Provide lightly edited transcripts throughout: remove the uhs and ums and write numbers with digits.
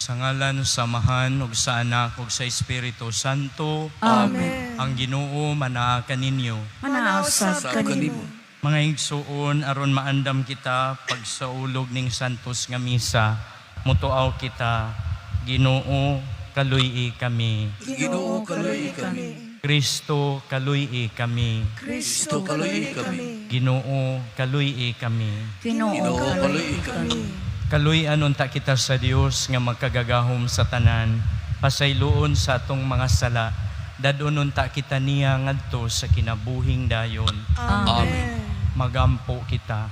Sa ngalan sa Amahan ug sa Anak ug sa Espiritu Santo. Amen. Ang Ginoo manaa kaninyo. Manaa usab Usab kanimo. kanimo. Mga igsuon, aron maandam kita pagsaulog ning santos nga misa, mutuaw kita, Ginoo, kaluy-i kami. Ginoo, kaluy-i kami. Kristo, kaluy-i kami. Kristo, kaluy-i kami. Ginoo, kaluy-i kami. Ginoo, Ginoo, kaluy-i kaluy-i kami. Kaluy-an unta kita sa Dios nga magkagagahom sa tanan, pasayloon sa atong mga sala, dadon unta kita niya ngadto sa kinabuhing dayon. Amen. Magampo kita.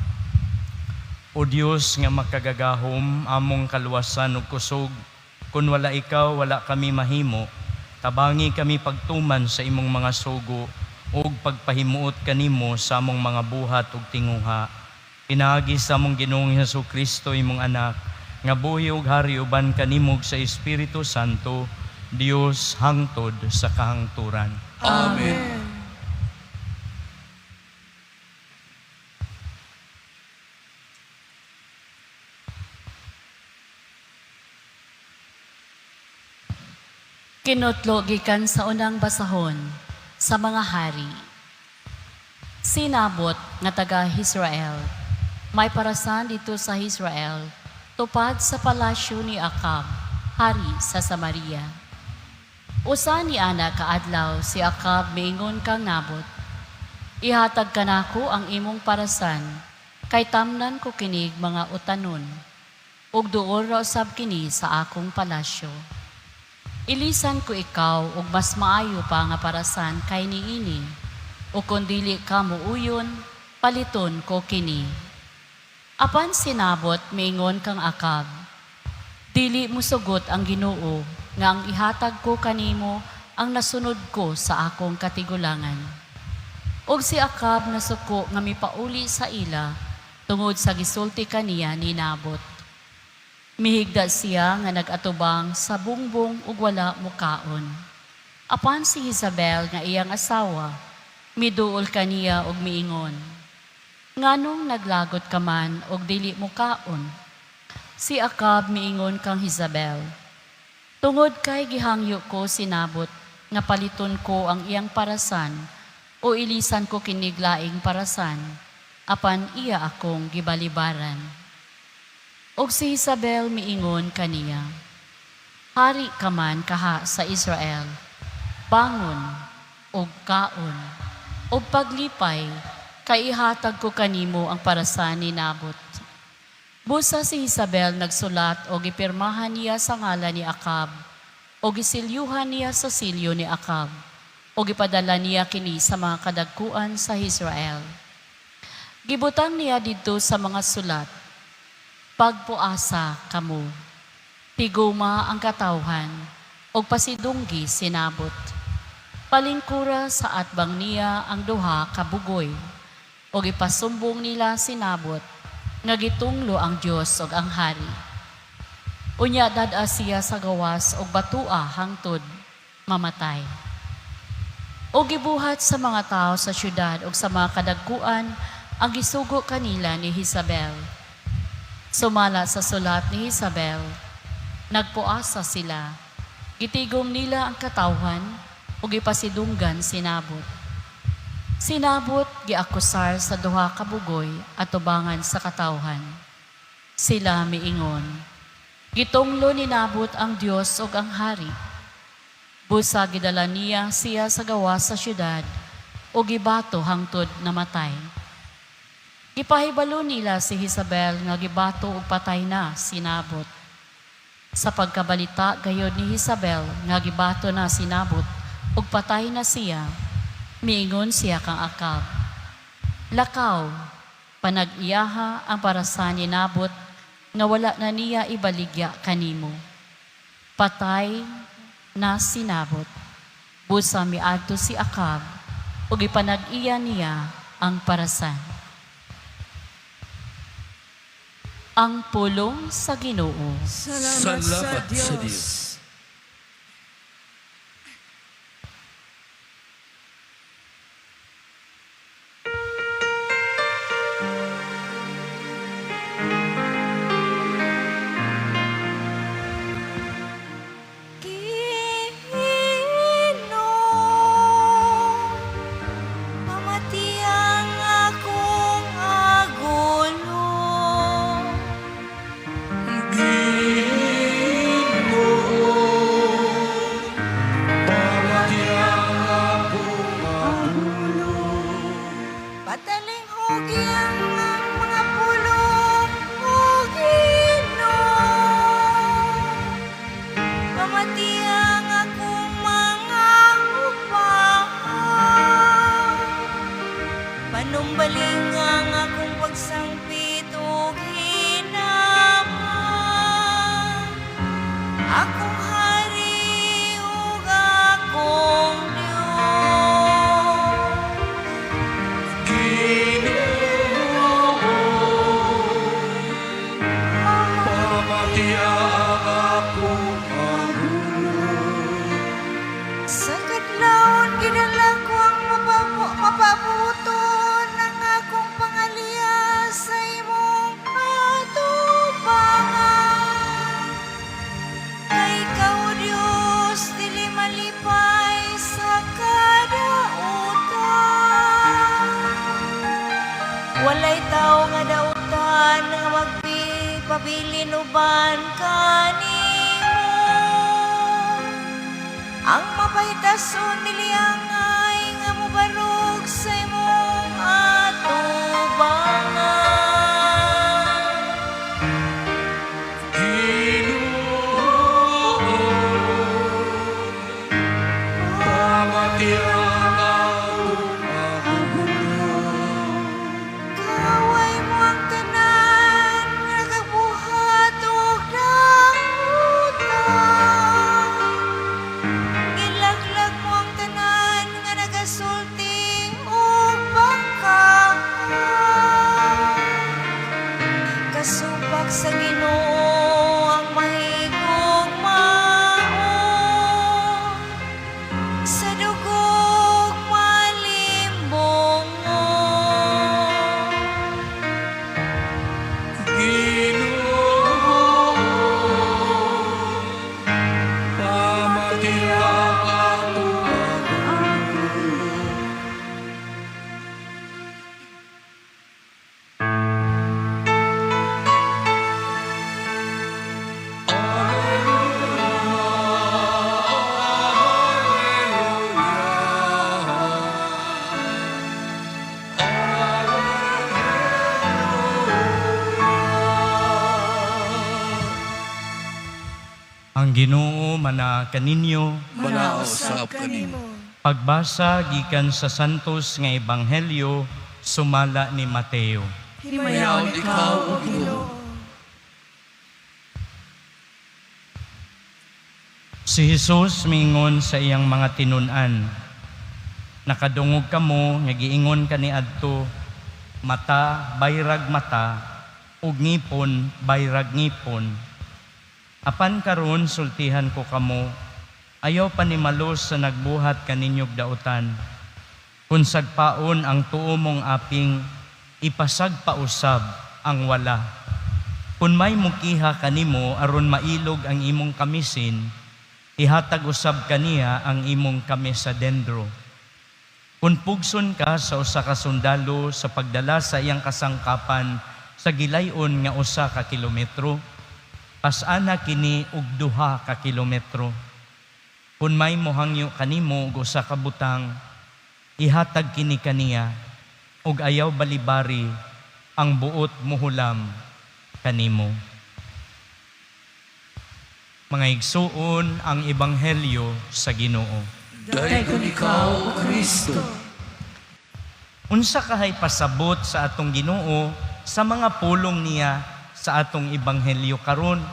O Dios nga makagagahom, among kaluwasan ug kusog, kun wala ikaw, wala kami mahimo. Tabangi kami pagtuman sa imong mga sugo ug pagpahimuot kanimo sa among mga buhat ug tinguha. Pinaagi sa among Ginoong Hesus Kristo, imong anak, nga buhi ug hari uban kanimo sa Espiritu Santo, Dios hangtod sa kahangturan. Amen. Kinutlo gikan sa unang basahon sa mga hari. Si Nabot nga taga Israel, may parasan dito sa Israel, tupad sa palasyo ni Akab, hari sa Samaria. Usa ni ana kaadlaw si Akab miingon kang Nabot, "Ihatag kanako ang imong parasan, kay tamnan ko kinig mga utanon, ug duol ra usab kini sa akong palasyo. Ilisan ko ikaw og mas maayo pa nga parasan kay niini, o kung dili ka muuyon, paliton ko kini." Apan si Nabot miingon kang Akab, "Dili musugot ang Ginoo nga ang ihatag ko kanimo ang nasunod ko sa akong katigulangan." Og si Akab nasuko nga mipauli sa ila tungod sa gisulti kaniya ni Nabot. Mihigda siya nga nag-atubang sa bungbong ug wala mukaon. Apan si Isabel nga iyang asawa, miduol kaniya og miingon, "Nganong naglagot ka man og dili mukaon?" Si Akab miingon kang Isabel, "Tungod kay gihangyo ko si Nabot nga paliton ko ang iyang parasan o ilisan ko kinig laing parasan, apan iya akong gibalibaran." Og si Isabel miingon kaniya, "Hari ka man kaha sa Israel, bangon og kaon, og paglipay, kay ihatag ko kanimo ang parasan ni Nabot." Busa si Isabel nagsulat og gipirmahan niya sa ngalan ni Akab, o gisilyuhan niya sa silyo ni Akab, o gipadala niya kini sa mga kadagkuan sa Israel. Gibutang niya didto sa mga sulat, "Pagpuasa kamo. Tiguma ang katawhan, og pasidunggi si Nabot. Palingkura sa atbang niya ang duha ka bugoy, og ipasumbong nila si Nabot nga gitunglo ang Dios ug ang hari. Unya dad-a siya sa gawas og batua hangtod mamatay." Og gibuhat sa mga tao sa syudad ug sa mga kadagkuan ang gisugo kanila ni Isabel. Sumala sa sulat ni Isabel, nagpuasa sila. Gitigom nila ang katawhan ug gipasidunggan si Nabot. Si Nabot giakusar sa duha ka bugoy atubangan sa katawhan. Sila miingon, "Gitunglo ni Nabot ang Dios ug ang hari." Busa gidala niya siya sa gawas sa syudad ug gibato hangtod namatay. Gipahibalo nila si Isabel nga gibato ug patay na si Nabot. Sa pagkabalita gayod ni Isabel nga gibato na si Nabot ug patay na siya, miingon siya kang Akab, "Lakaw, panag-iyaha ang parasan ni Nabot nga wala na niya ibaligya kanimo. Patay na si Nabot." Busa miadto si Akab ug ipanag-iya niya ang parasan. Ang pulong sa Ginoo. Salamat sa Salamat sa Diyos. Diyos. Pamatiha ang akong mga upahan. Panumbalinga ang akong pagsangpit ug hinamang. Akong hari ug akong Diyos. Ginoo, pamatiha ang akong agulo. Sa kadlawon gidala ko ang mapabuton ang akong pangaliya sa imong atubangan. Kay ikaw, Diyos, dili malipay sa kadautan. Walay tao nga dautan nga magpabilin uban kanimo. Ang mapahitason dili angay nga mobarog sa imong atubangan. Ginoo, pamatiha ang akong agulo. Kaaway mo ang tanan nga nagabuhat og dautan. Gilaglag mo ang tanan nga nagasulti og bakak. Kasupak sa Ginoo ang mahigugmaon. Sa dugog malimbongon. Ginoo, pamatiha ang akong agulo. Ang Ginoo mana kaninyo. Manaa usab kanimo. Pagbasa gikan sa Santos nga Ebanghelyo sumala ni Mateo. Himayaon ikaw, O Ginoo. Si Jesus miingon sa iyang mga tinun-an, "Nakadungog kamo nga giingon kaniadto, mata bayrag mata ug ngipon bayrag ngipon. Apan karon sultihan ko kamo, ayaw panimalos sa nagbuhat kaninyog dautan. Kung sagpaon ang tuo mong aping, ipasagpa usab ang wala. Kung may mukiha kanimo aron mailog ang imong kamisin, ihatag usab kaniya ang imong kamis sa dendro. Kung pugson ka sa usa ka sundalo sa pagdala sa iyang kasangkapan sa gilayon nga 1 ka kilometro, pas-ana kini og 2 ka kilometro. Kung may mohangyo kanimo og usa ka butang, ihatag kini kaniya ug ayaw balibari ang buot muhulam kanimo." Mga igsuon, ang ebanghelyo sa Ginoo. Daygon ikaw, O Kristo. Unsa kahay pasabot sa atong Ginoo sa mga pulong niya sa atong ebanghelyo karon?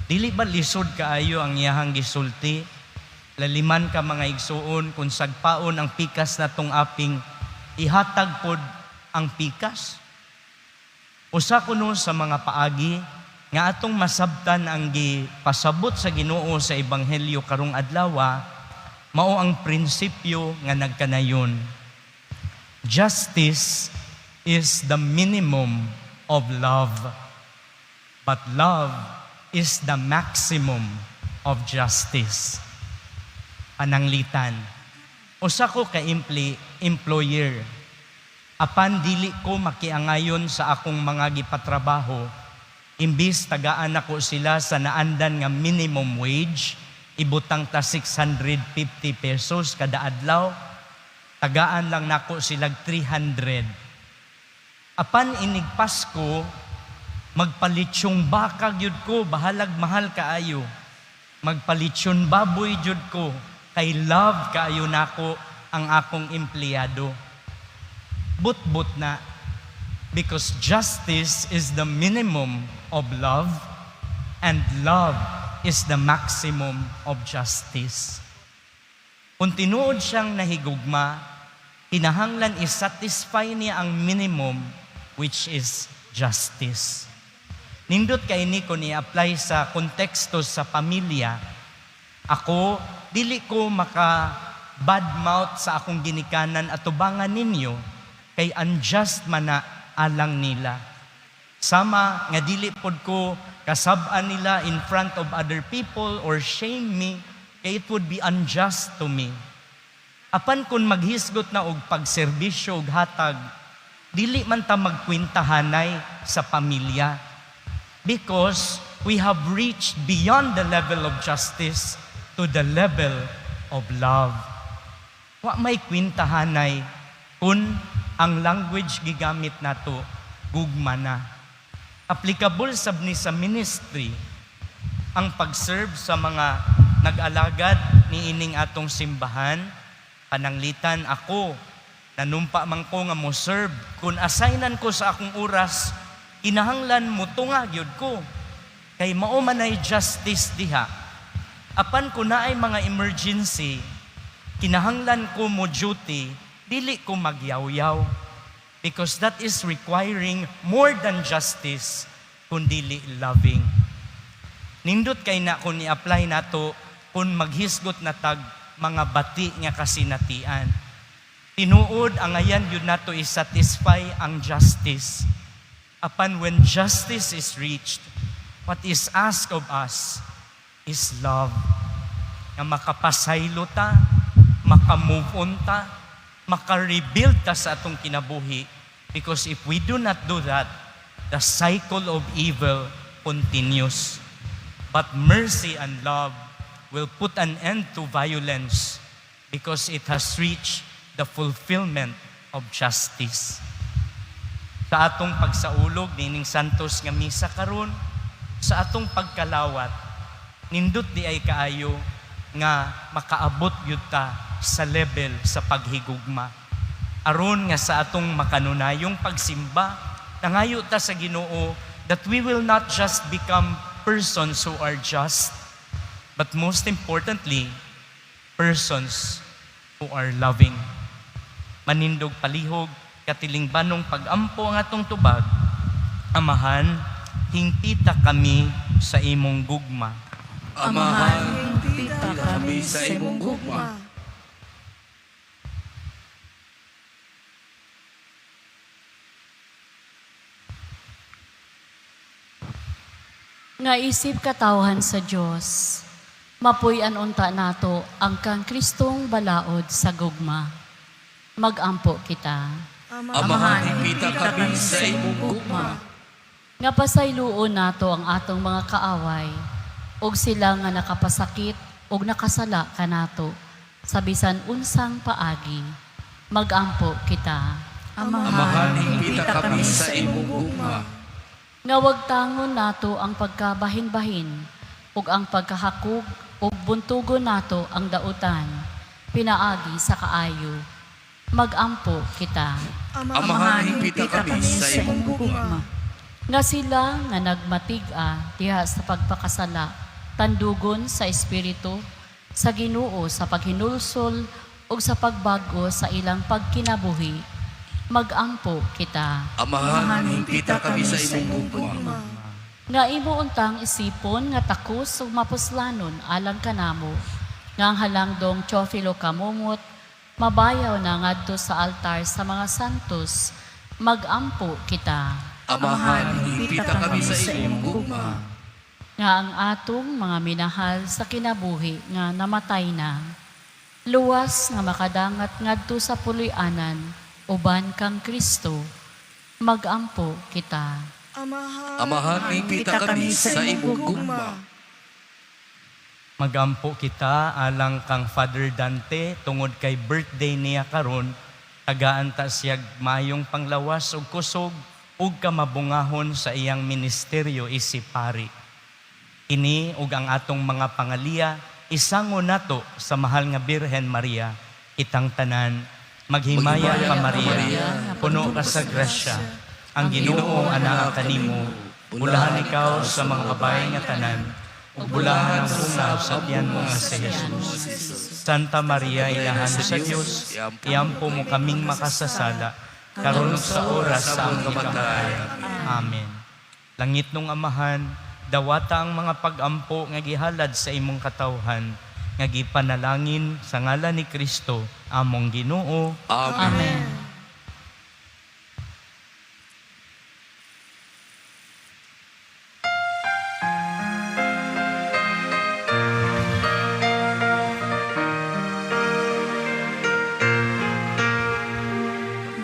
Dili ba lisod kaayo ang iyahang gisulti? Laliman ka, mga igsuon, kung sagpaon ang pikas natong aping, ihatag pod ang pikas. Usa kuno sa mga paagi nga atong masabtan ang gipasabot sa Ginoo sa ebanghelyo karong adlaw, mao ang prinsipyo nga nagkanayon. Justice is the minimum of love, but love is the maximum of justice. Pananglitan, usa ko ka employer. Apan dili ko makiangayon sa akong mga gipatrabaho, imbis tagaan nako sila sa naandan nga minimum wage, ibutang ta 650 pesos kada adlaw, tagaan lang nako sila 300. Apan inig Pasko, magpalitsyong baka gyud ko, bahalag mahal kaayo. Magpalitsyon baboy jud ko kay love kaayo nako ang akong empleyado. But-but na, because justice is the minimum of love and love is the maximum of justice. Kung tinuod siyang nahigugma, kinahanglan i-satisfy niya ang minimum, which is justice. Nindot kay ni kung i-apply sa konteksto sa pamilya. Ako, dili ko maka bad mouth sa akong ginikanan atubangan ninyo kay unjust man na alang nila. Sama nga dili pod ko kasab-an nila in front of other people or shame me kay it would be unjust to me. Apan kung maghisgot na og pagserbisyo og hatag, dili man ta magkwentahanay sa pamilya because we have reached beyond the level of justice to the level of love. Wa may kwentahanay kung ang language gigamit nato gugma na. Applicable sab ni sa ministry ang pag-serve sa mga nag-alagad ni ining atong simbahan. Pananglitan ako, nanumpa man ko nga mo serve, kung assignan ko sa akong oras, kinahanglan mo tunga gyud ko kay mao man ay justice diha. Apan kung naay mga emergency, kinahanglan ko mo duty, dili ko magyawyaw because that is requiring more than justice, kundili loving. Nindot kay na kung i-apply nato kung maghisgot na tag mga bati nga kasinatian. Tinuod ang ayan yun nato i-satisfy ang justice. Apan when justice is reached, what is asked of us is love. Nga makapasaylo ta, maka-move on ta, maka-rebuild ta sa atong kinabuhi. Because if we do not do that, the cycle of evil continues. But mercy and love will put an end to violence because it has reached the fulfillment of justice. Sa atong pagsaulog nining Santos nga misa karon, sa atong pagkalawat, nindot di ay kaayo nga makaabot gyud ta sa level sa paghigugma. Aron nga sa atong makanunayong pagsimba, nangayo ta sa Ginoo that we will not just become persons who are just, but most importantly, persons who are loving. Manindog palihog, katilingbanong pagampo ang atong tubag. Amahan, hingpita kami sa imong gugma. Amahan, Hingpita kami sa imong gugma. Nga isip katawhan sa Dios, mapuy-an unta nato ang kang Kristong balaod sa gugma. Magampo kita. Amahan, hingpita kami sa imong gugma. Nga pasayloon nato ang atong mga kaaway ug sila nga nakapasakit ug nakasala kanato sa bisan unsang paagi. Magampo kita. Amahan, hingpita kami sa imong gugma. Nga wagtangon nato ang pagkabahin-bahin ug ang pagkahakog ug buntugon nato ang dautan pinaagi sa kaayo. Magampo kita. Amahan, hingpita kami sa imong gugma. Nga sila nga nagmatig-a diha sa pagpakasala, tandugon sa espiritu sa Ginoo sa paghinulsol ug sa pagbag-o sa ilang pagkinabuhi. Magampo kita. Amahan, hingpita kami sa imong gugma. Nga imo untang isipon nga takos ug mapuslanon alang kanamo nga ang halangdong Teofilo Camomot mabayaw na ngadto sa altar sa mga santos. Magampo kita. Amahan, hingpita kami sa imong gugma. Nga ang atong mga minahal sa kinabuhi nga namatay na, luwas nga makadangat ngadto sa puloy-anan uban kang Kristo. Magampo kita. Amahan, hingpita kami sa imong gugma. Magampo kita alang kang Father Dante tungod kay birthday niya karon. Tagaan ta siyag mayong panglawas ug kusog ug kamabungahon sa iyang ministeryo isip pari. Kini ug ang atong mga pangaliya isango nato sa mahal nga Birhen Maria, kitang tanan. Maghimaya ka, Maria, puno ka sa grasya. Ang Ginoo anaa kanimo. Bulahan ikaw sa mga babae nga tanan, ug bulahan ang bunga sa tiyan mo nga si Jesus. Santa Maria, Inahan sa Dios, iampo mo kaming makasasala, karon ug sa oras sa among kamatayan. Amen. Langitnong Amahan, dawata ang mga pag-ampo nga gihalad sa imong katawhan, nga gipanalangin sa ngalan ni Kristo, among Ginoo. Amen. Amen.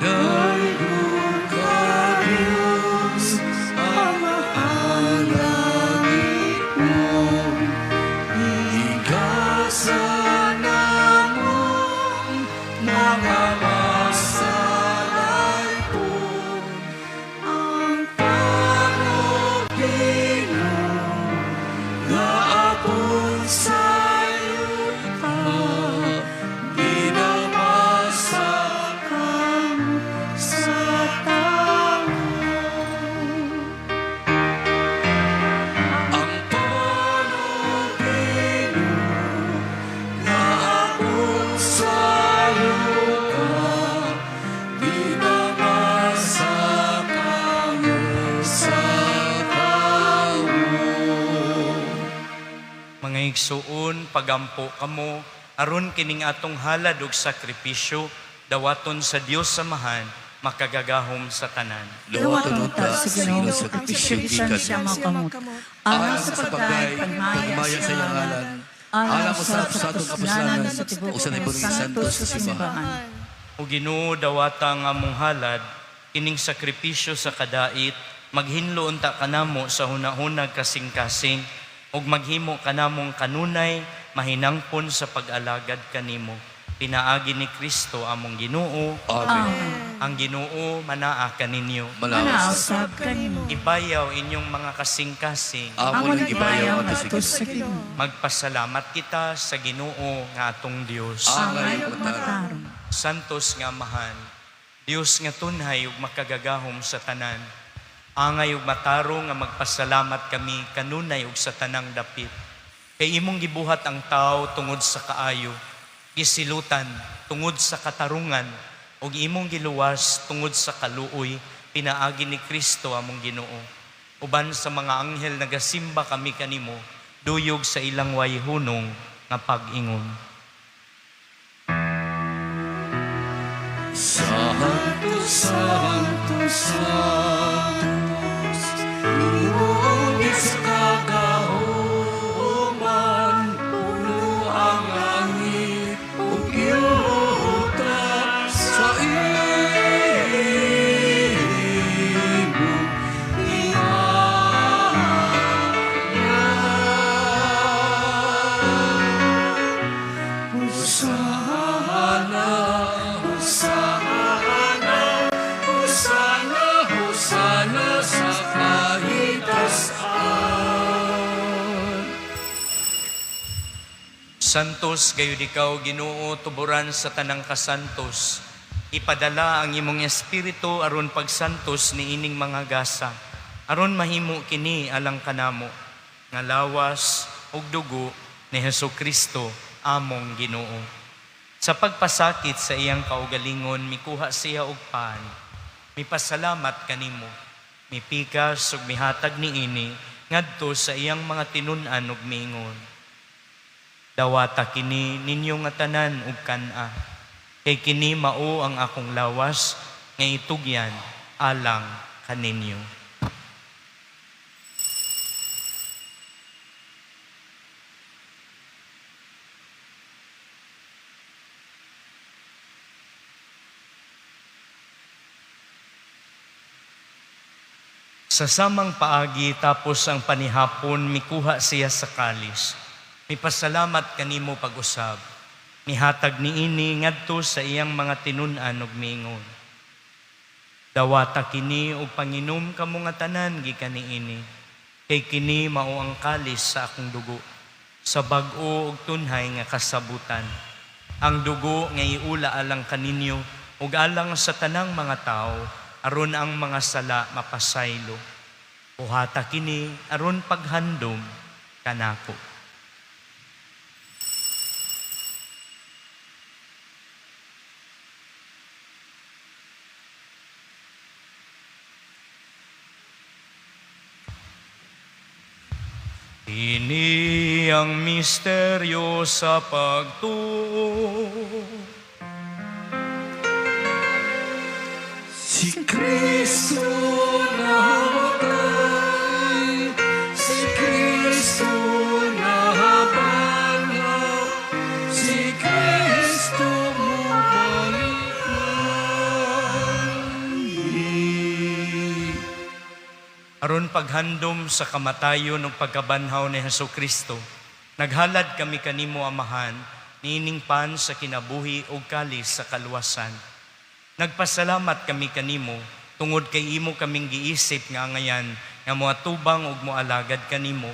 Daygon ka, Diyos, Amahan langit mo. Higasa namong mga masalay po ang panobino nga apon sa yuta ginamasakam sa tao. Ang panobino nga apon sa yuta ginamasakam sa tao. Mga igsuon, pagampo kamo, aron kining atong halad ug sakripisyo, dawaton sa Dios Amahan, makagagahom sa tanan. Dawaton unta sa Ginoo sa sakripisyo gikan sa mga kamot. Alang sa pagday, pagmaya sa iyang ngalan, alang usab sa atong kapuslanan, ug sa naiburing santos sa simbahan. O Ginoo, dawata ang among halad, kining sakripisyo sa kadait, maghinlo unta kanamo sa hunahunag kasing-kasing, ug maghimo kanamong kanunay mahinangpon sa pag-alagad kanimo. Pinaagi ni Kristo among Ginoo. Amen. Ang Ginoo manaa kaninyo. Manaos. Usab kanimo. Ibayaw inyong mga kasing-kasing. Amo nang gibayaw ato sa sa Ginoo. Ginoo. Magpasalamat kita sa Ginoo nga atong Dios. Angay ug matarong. Santos nga Amahan, Dios nga tunhay ug makagagahom sa tanan. Angay ug matarong nga magpasalamat kami kanunay ug sa tanang dapit. Kay imong gibuhat ang tao tungod sa kaayo, gisilutan tungod sa katarungan, ug imong giluwas tungod sa kaluoy, pinaagi ni Kristo among Ginoo. Uban sa mga anghel nagasimba kami kanimo, duyog sa ilang wayhunong nga pag-ingon. Santo, Santo, Santos, Ginoong Diyos kagahuman, puno ang langit ug yuta sa imong himaya. Hosana, Hosana, Hosana, Hosana sa kahitasan. Santos gayud ikaw Ginoo, tuburan sa tanang kasantos. Ipadala ang imong espiritu aron pagsantos niining mga gasa. Aron mahimo kini alang kanamo nga lawas ug dugo ni Hesus Kristo among Ginoo. Sa pagpasakit sa iyang kaugalingon mikuha siya og pan. Mipasalamat kanimo. Mipikas ug mihatag niini ngadto sa iyang mga tinun-an ug miingon. Dawata kini ninyo nga tanan ug kan-a. Kay kini mao ang akong lawas nga itugyan alang kaninyo. Sa samang paagi tapos ang panihapon mikuha siya sa kalis. Mipasalamat kanimo pag-usab. Mihatag niini ngadto sa iyang mga tinun-an ug miingon. Dawata kini og panginom kamo nga tanan gikan niini. Kay kini mao ang kalis sa akong dugo, sa bag-o ug tunhay nga kasabutan. Ang dugo nga iula alang kaninyo ug alang sa tanang mga tawo aron ang mga sala mapasaylo. Buhata kini aron paghandom kanako. Ini ang misteryo sa pagtuo. Si Kristo namatay, si Kristo nabanhaw, si Kristo mubalik muli. Aron paghandom sa kamatayon ug pagkabanhaw ni Hesus Kristo, naghalad kami kanimo Amahan niining pan sa kinabuhi ug kalis sa kaluwasan. Nagpasalamat kami kanimo tungod kay imo kaming giisip nga angayan nga moatubang ug moalagad kanimo.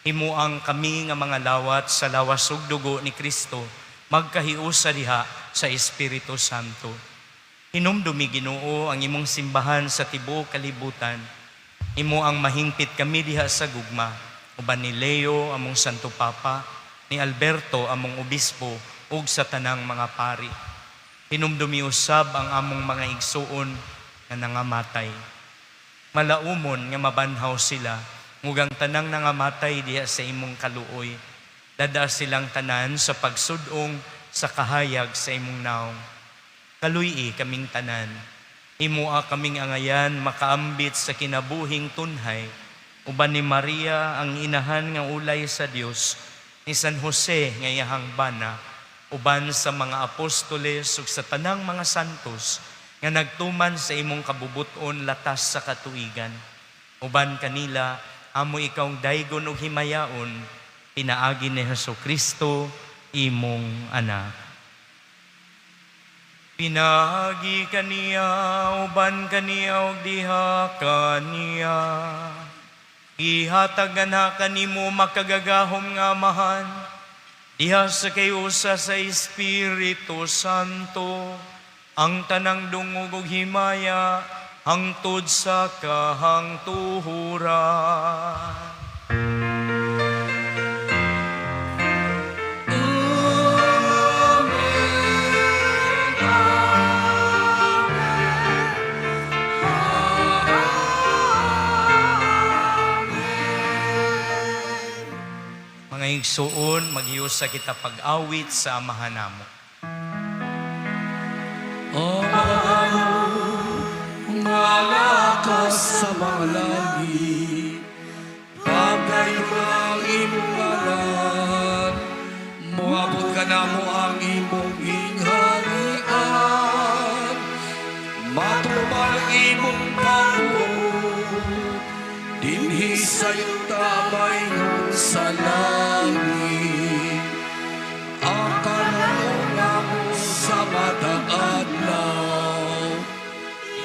Himuang kami nga mga lawat sa lawas ug dugo ni Kristo magkahiusa diha sa Espiritu Santo. Hinumdumi Ginoo ang imong simbahan sa tibuok kalibutan. Imo ang mahingpit kami diha sa gugma uban ni Leo among Santo Papa, ni Alberto among obispo ug sa tanang mga pari. Hinumdumi usab ang among mga igsuon nga nangamatay. Malaumon nga mabanhaw sila, mugang tanang nangamatay diha sa imong kaluoy. Dada silang tanan sa pagsudong sa kahayag sa imong naong. Kaluy kaming tanan. Himua kaming angayan makaambit sa kinabuhing tunhay. Uban ni Maria ang inahan nga ulay sa Dios, ni San Jose nga iyahang bana, uban sa mga apostoles ug sa tanang mga santos nga nagtuman sa imong kabubuton latas sa katuigan. Uban kanila amo ikaw daygon ug himayaon pinaagi ni Hesus Kristo imong anak. Pinaagi kaniya, uban kaniya, ug diha kaniya. Gihatag na kanimo makagagahom nga Amahan, diha sa kayusa sa Espiritu Santo, ang tanang dungog ug himaya, hangtod sa kahangtuhuran. Mga igsuon, maghiusa kita pag-awit sa Amahan namo. Malakas sa mga langit, pagkayo ang imong ngalan, moabot ka na mo ang imong gingharian, matumal ang imong pagbuot, dinhi sa yuta maingon sa langit. Ang kanalong mo sa matag adlaw,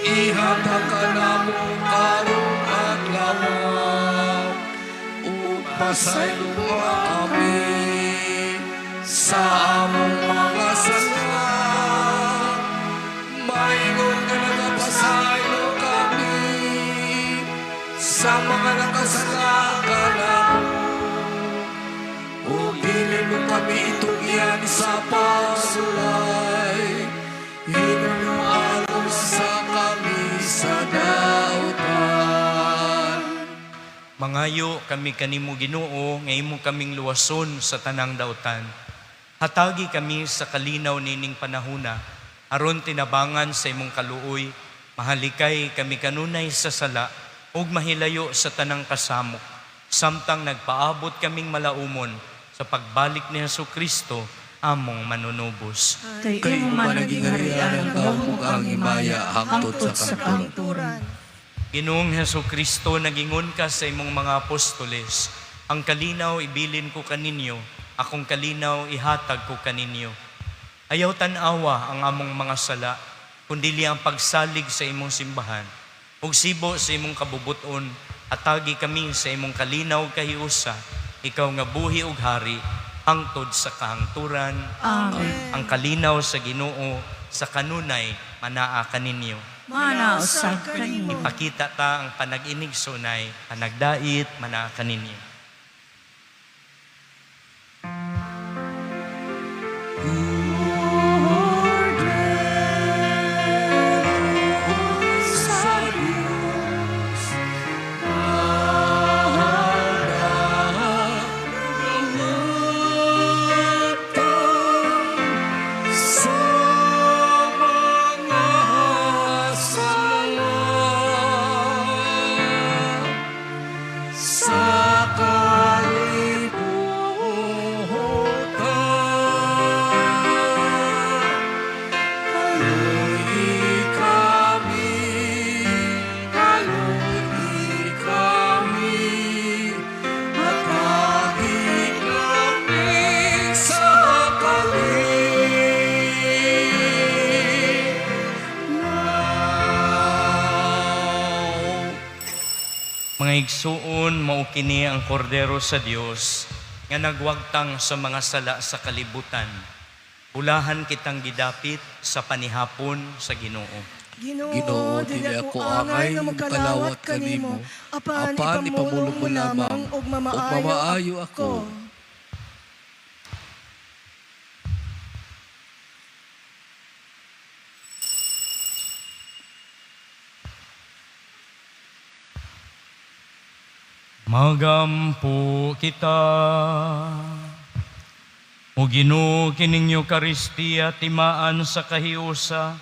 ihatag ka namo karong adlaw, ug pasaylo kami sa among mga sala. Maingon nga nagapasaylo kami sa mga nakasala kanamo. O dili mo kami itugyan sa pasulay, hinunuan sa kami sa dautan. Mangayo kami kanimo Ginoo nga imo kaming luwason sa tanang dautan. Hatagi kami sa kalinaw nining panahuna aron tinabangan sa imong kaluoy, mahalikay kami kanunay sa sala ug mahilayo sa tanang kasamok samtang nagpaabot kaming malaumon sa pagbalik ni Hesus Kristo among manunubos. Kay Kay imo imo man man naging naging harian harian ang ang gahom gahom ug ang himaya hangtod sa kahangturan. Ginoong Heso Kristo, nagingon ka sa imong mga apostoles, ang kalinaw ibilin ko kaninyo, akong kalinaw ihatag ko kaninyo. Ayaw tan-awa ang among mga sala, kundili ang pagsalig sa imong simbahan, ug sibo sa imong kabubuton, Hatagi kami sa imong kalinaw kahiusa, ikaw nga buhi ug hari, hangtod sa kahangturan. Amen. Ang kalinaw sa Ginoo sa kanunay manaa kaninyo. Mana usab kanimo. Ipakita ta ang panag-inig sunay, panagdait manaa kaninyo. Sa Diyos, sa mga sala sa kalibutan. Kalui kami, kalui kami, hatagi kami sa kalinaw. Mga igsuon, mao kini ang kordero sa Dios nga nagwagtang sa mga sala sa kalibutan. Bulahan kitang gidapit sa panihapon sa Ginoo. Ginoo, Ginoo, dili ako angay nga magkalawat kanimo, apan ipamulong mo lamang ug mamaayo ako. Magampo kita. O Ginoo, kining Eukaristiya timaan sa kahiusa,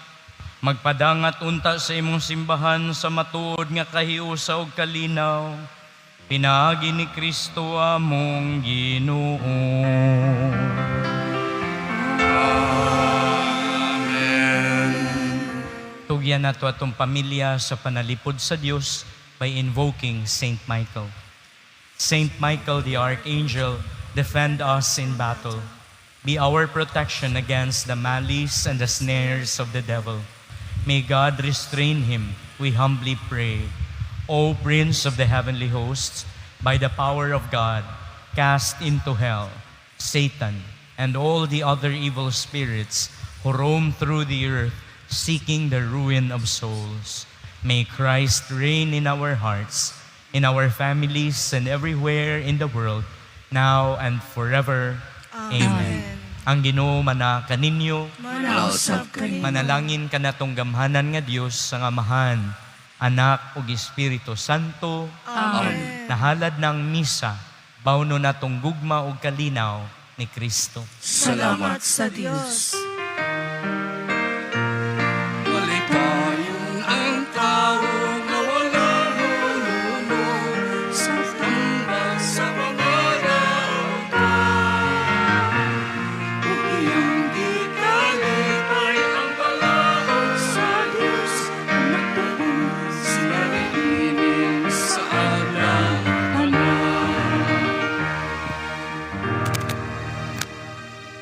magpadangat unta sa imong simbahan sa matuod nga kahiusa ug kalinaw. Pinaagi ni Kristo among Ginoo. Tugyan nato atong pamilya sa panalipod sa Dios by invoking Saint Michael. Saint Michael the Archangel, defend us in battle. Be our protection against the malice and the snares of the devil. May God restrain him, we humbly pray. O Prince of the heavenly hosts, by the power of God, cast into hell Satan and all the other evil spirits who roam through the earth seeking the ruin of souls. May Christ reign in our hearts, in our families, and everywhere in the world, now and forever. Amen. Ang Ginoo mana kaninyo, Mana usab kanimo. manalangin kanatong gamhanan nga Dios sa Amahan, Anak ug Espiritu Santo. Amen. Nahalad ng misa, bawno natong gugma ug kalinaw ni Kristo. Salamat sa Dios.